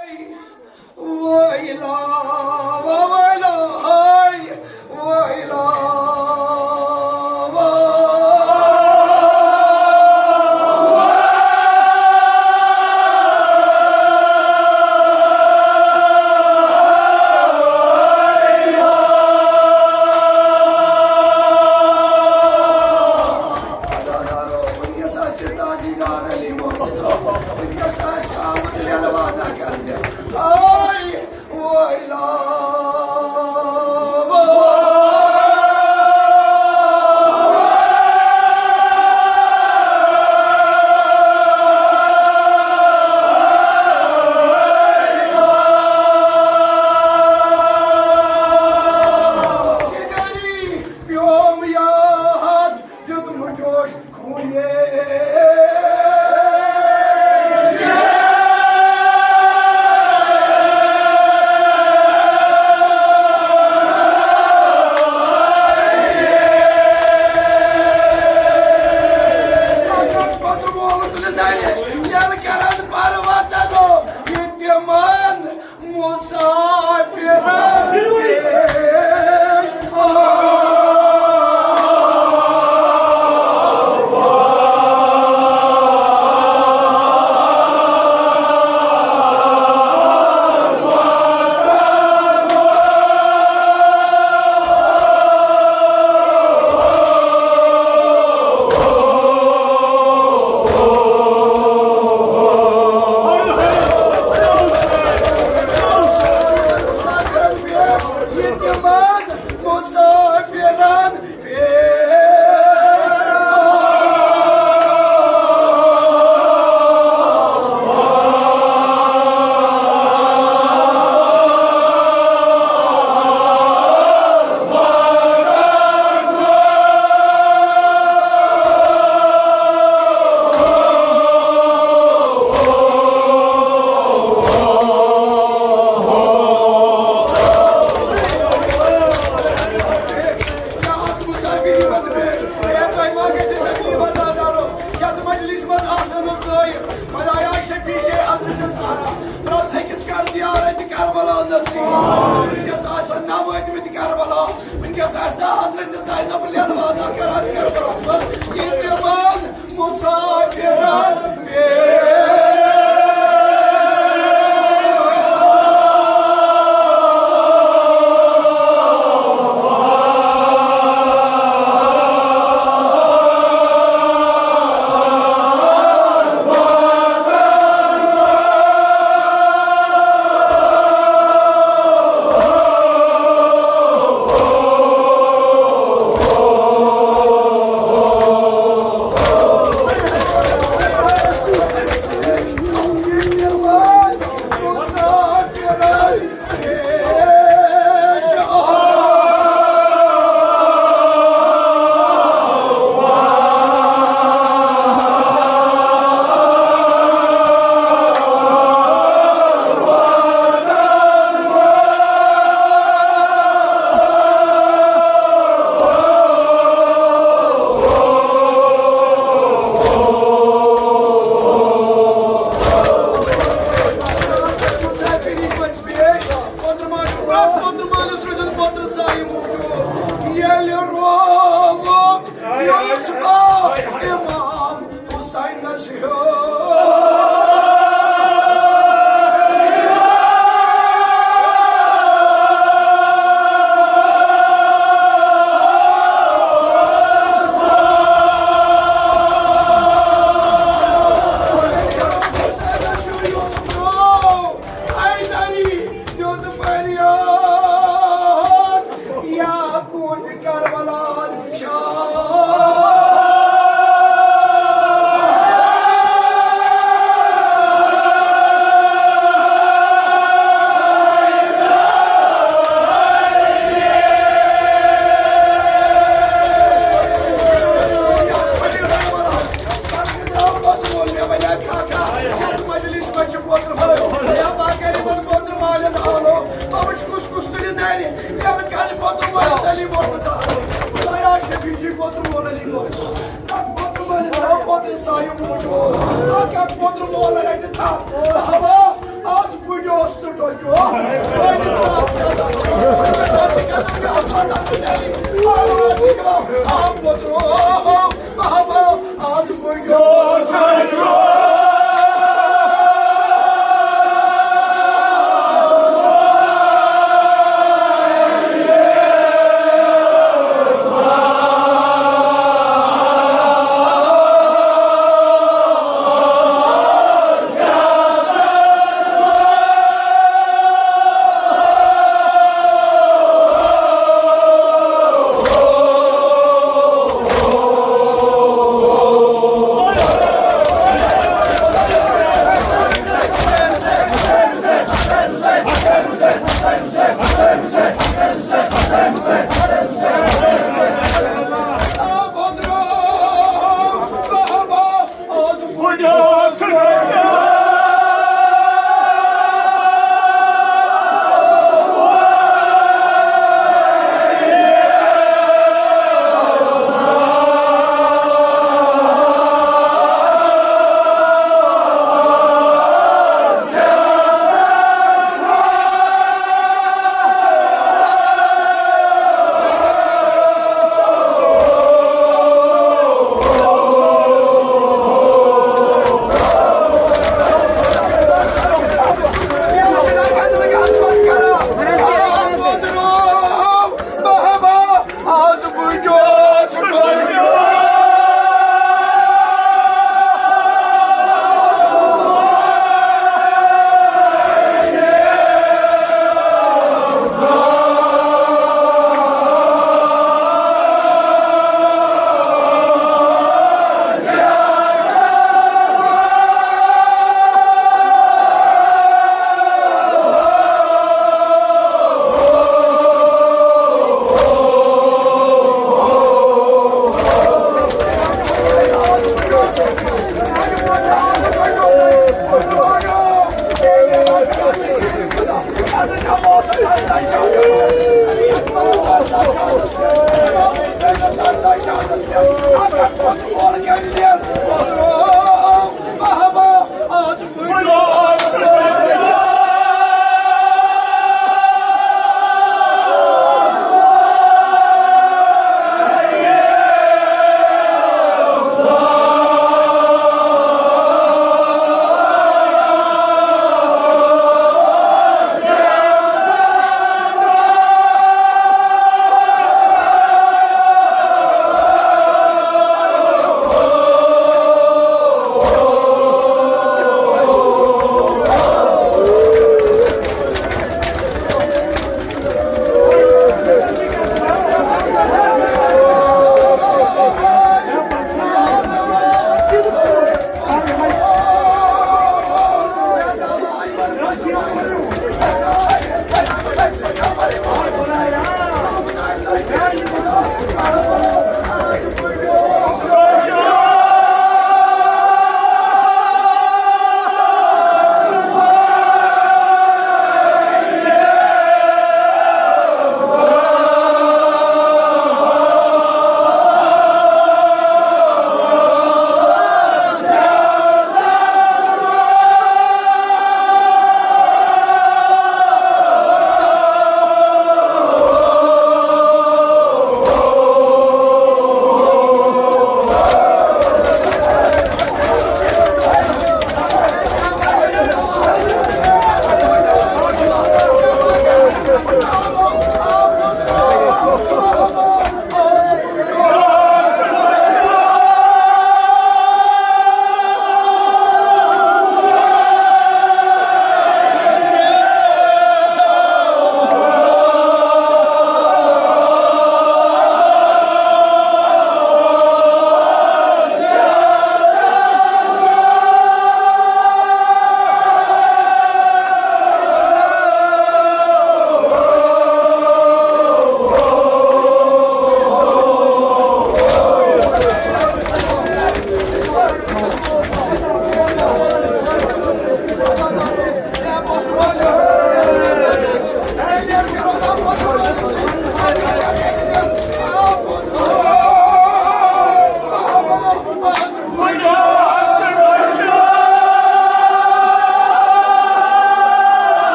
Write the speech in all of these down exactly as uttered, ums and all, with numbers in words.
ویلا، ویلا، ہاے، ویلا، ویلا۔ وٕنکیٚس آسہِ تاجدار علی مرتضی، وٕنکیٚس آسہِ آمُت لیلہٕ وادہ کرنہِ۔ آے وٲے لا، شکاری پیوم یاد دیُتمُت جوش۔ یتھ مجلس منٛز آسن نہٕ ظٲہِر خدایا شفیع حضرت زہرا، پرٛٮ۪تھ أکِس کر زیارت کربلا نصیب۔ وٕنکیٚس آسن نہ وٲتمٕتۍ کربلا، وٕنکیٚس آسہِ نہ حضرت زینب لیلہٕ وادہ کران کربلاہس منٛز۔ ییٚتہِ منٛز مسافرن پیش۔ ییٚلہِ رووُکھ یوسفا امام حسینس ہیوٚر۔ حیدری دیُت فریاد، یا کُن کربلا شاہ۔ مجلس منٛز چھِ بوتل مٲلِس آلو، بہٕ وٕچھِ کُس کُس تُلہِ نرِ، ییٚلہِ کَنہِ بوتل مٲلِس علی بوتل تہٕ آلو۔ خدایا شفیع جی بوتل مول علی بوتل۔ اَکھ بوتل مٲلِس آو بوتل سایہِ موجود۔ اَکھ اَکھ بوتل مول رَٹہِ تھَپھ۔ بابا، آز بُڈیو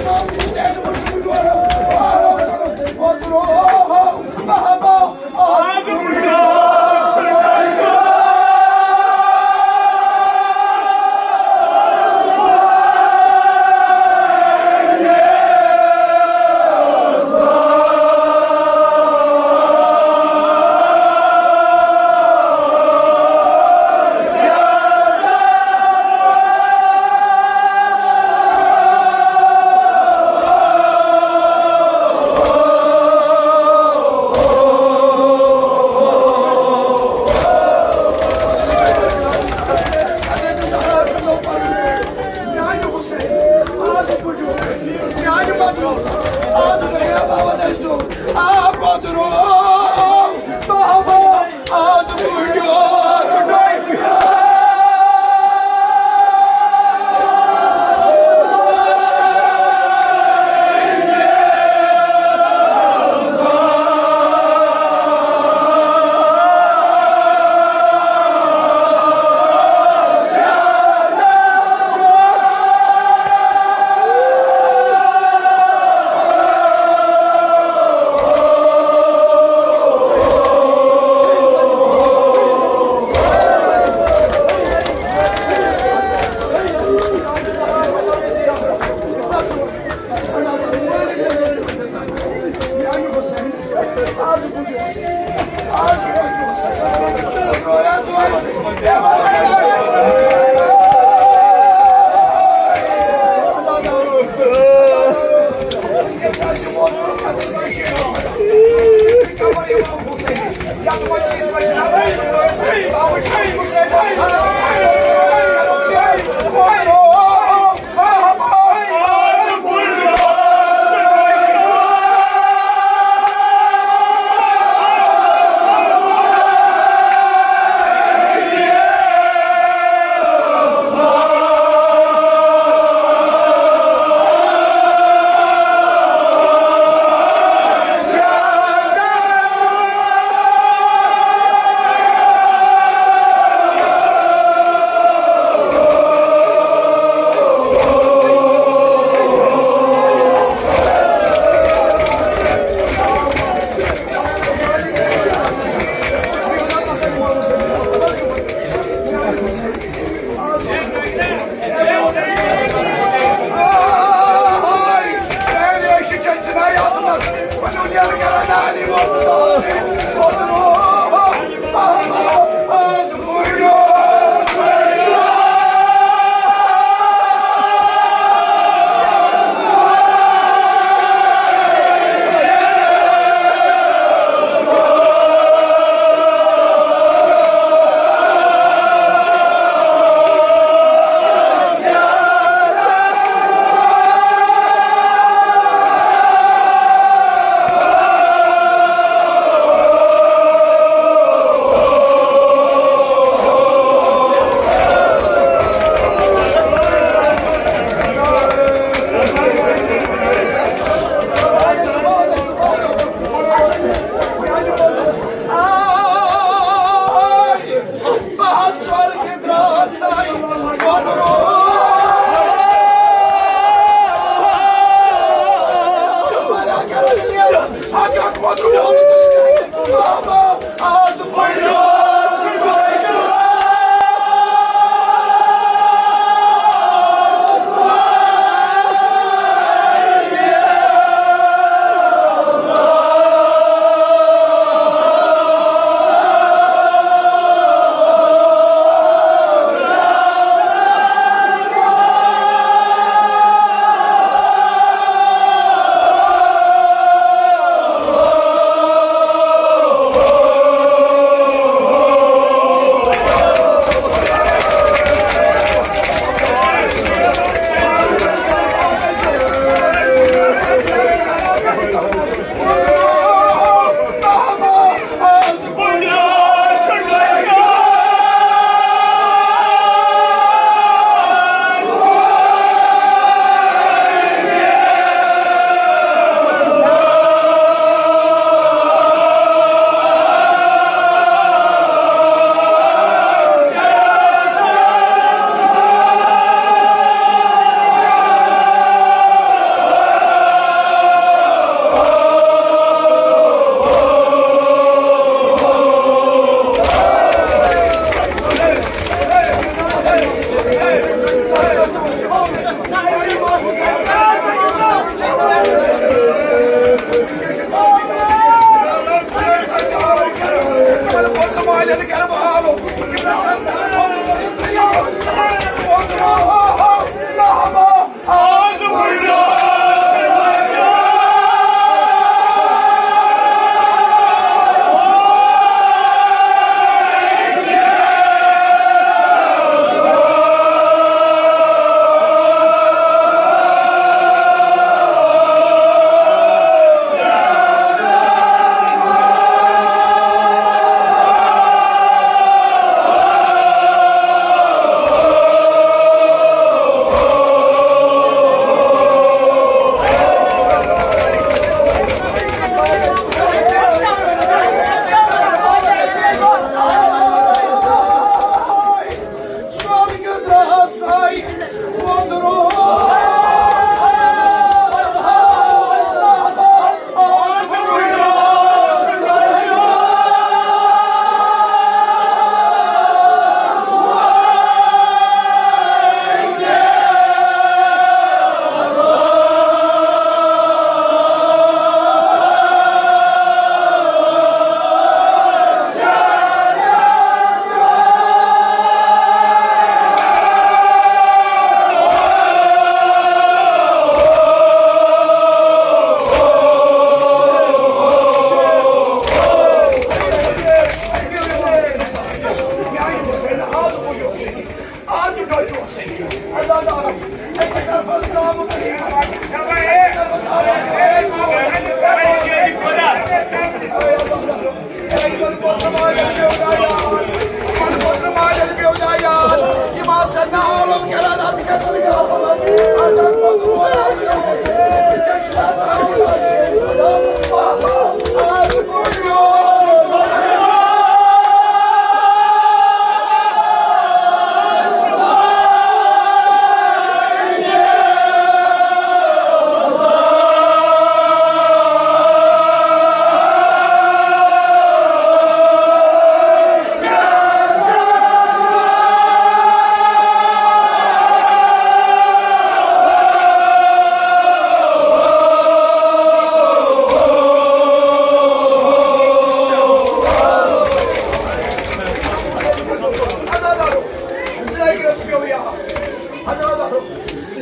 Imam Hussein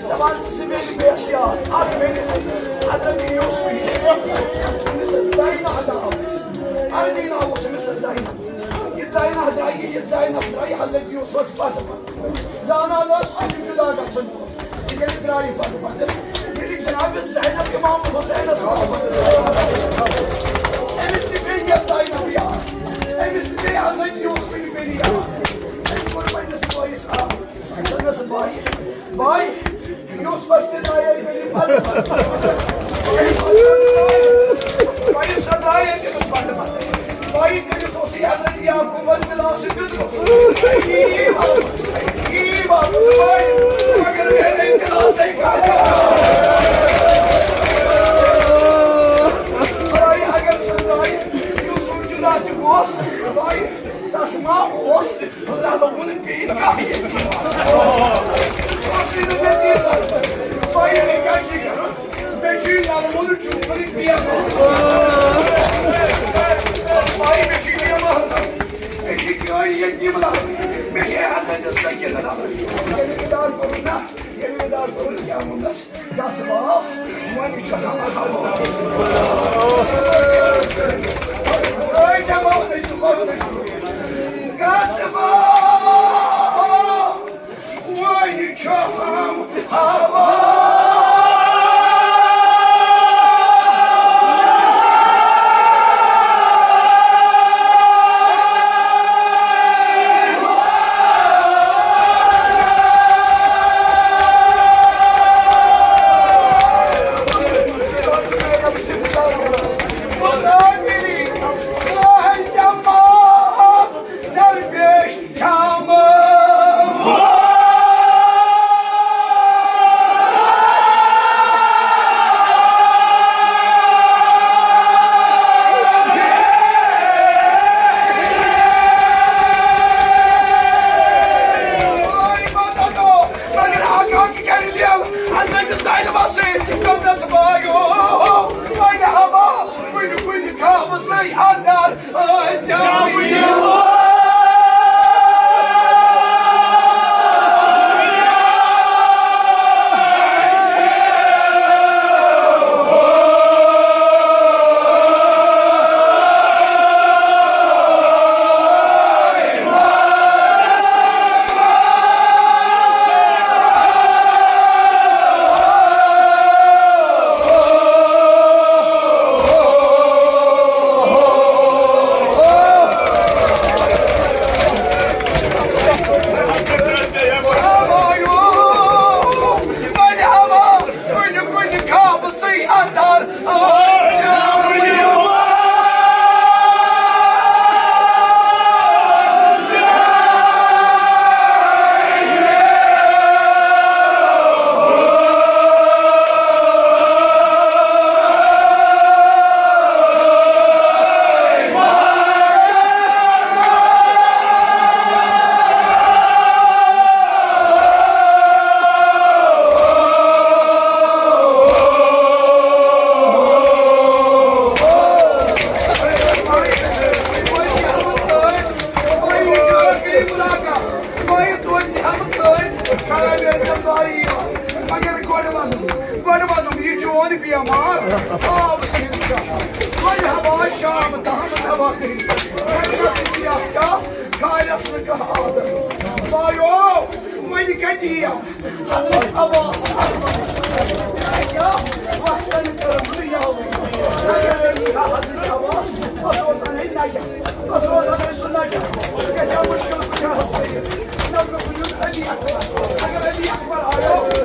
دپان زٕ مِلہِ مےٚ یار، اکھ مِلہِ حضرت یوسف۔ أمِس زینب ناو اوس، عربی ناو اوس أمِس زینب۔ یہِ زینب درٛایہِ، یہِ زینب درٛایہِ حضرت یوسفس پتہٕ پتہٕ۔ زانان ٲس اَتھ چھُ جُدا گژھُن۔ ییٚلہِ درٛایہِ پتہٕ پتہٕ، ییٚلہِ جناب زینب امام حسینس پتہٕ پتہٕ، أمِس تہِ پیٚیہِ یہِ زینب یاد، أمِس تہِ پیٚیہِ حضرت یوسفٕنۍ بیٚنہِ یاد۔ أمۍ کوٚر پننِس بٲیِس آ، دوٚپنَس، بھائی، بھائی، یوسفس تہِ درٛایے بیٚنہِ پتہٕ پتہٕ۔ بھائی، سۄ درٛایے تٔمِس پتہٕ پتہٕ۔ بھائی، تٔمِس اوسُے حضرت یعقوبن دِلاسہٕ دیُتمُت۔ یی واپس، یی واپس، بھائی، مگر میٛانہِ دِلاسے کتھ۔ بھائی، اگر سۄ درٛایہِ، یوسف جُدا تہِ گوس، بھائی، تس ما اوس؟ اللہ لوگوں نے پیر کا بھی یقین۔ سوچی نے میں پیر کا۔ بھائی نے کیا چیز کرو؟ میں جی لال مول چوپڑی پیا۔ بھائی میں جی لیا مال۔ میں جی کیا یہ کی ملا؟ میں یہ حد ہے جس سے کہ لگا۔ یہ دار کرو نا، یہ دار کرو کیا مطلب؟ گژھ واو، وۄنۍ چھُ ہوا ہوا۔ ترٛٲے دٮ۪مو نہٕ ژٕ، وَو نہٕ ژٕ۔ گژھ واو، وۄنۍ چھُ ہوا ہوا۔ مگر آقا کی کہہ رہی ہے، حضرت زینب سے، تم دس بھائیو، وَنہِ ہَوا، کُنہِ کُنہِ خواب سے اندر آ جاؤ۔ مگر گۄڈٕ وَنُم، گۄڈٕ وَنُم، یہِ چون بیمار آو تِہِنٛدِ شاہ۔ وۄنۍ ہوا شام تام دوا تِہِنٛدِ۔ وۄنۍ گژھِ یَتھ کیٛاہ، کھالٮ۪س نہٕ کانٛہہ عادت۔ بایو، وۄنۍ کَتہِ یِیَو؟ حضرت عباس۔ کیٛاہ؟ وۄتھ کَنہِ کٔرٕم بہٕ یَوٕ۔ اگر ژےٚ یی ہا حضرت عباس، بہٕ سوزَن ہے نَجَف۔ بہٕ سوزَن ہے سُہ نَجَف۔ ژٕ گژھِ ہا مُشکِل کُشادَس سۭتۍ۔ نَتہٕ گوٚژھ یُن علی اکبر۔ اگر علی اکبر آیو،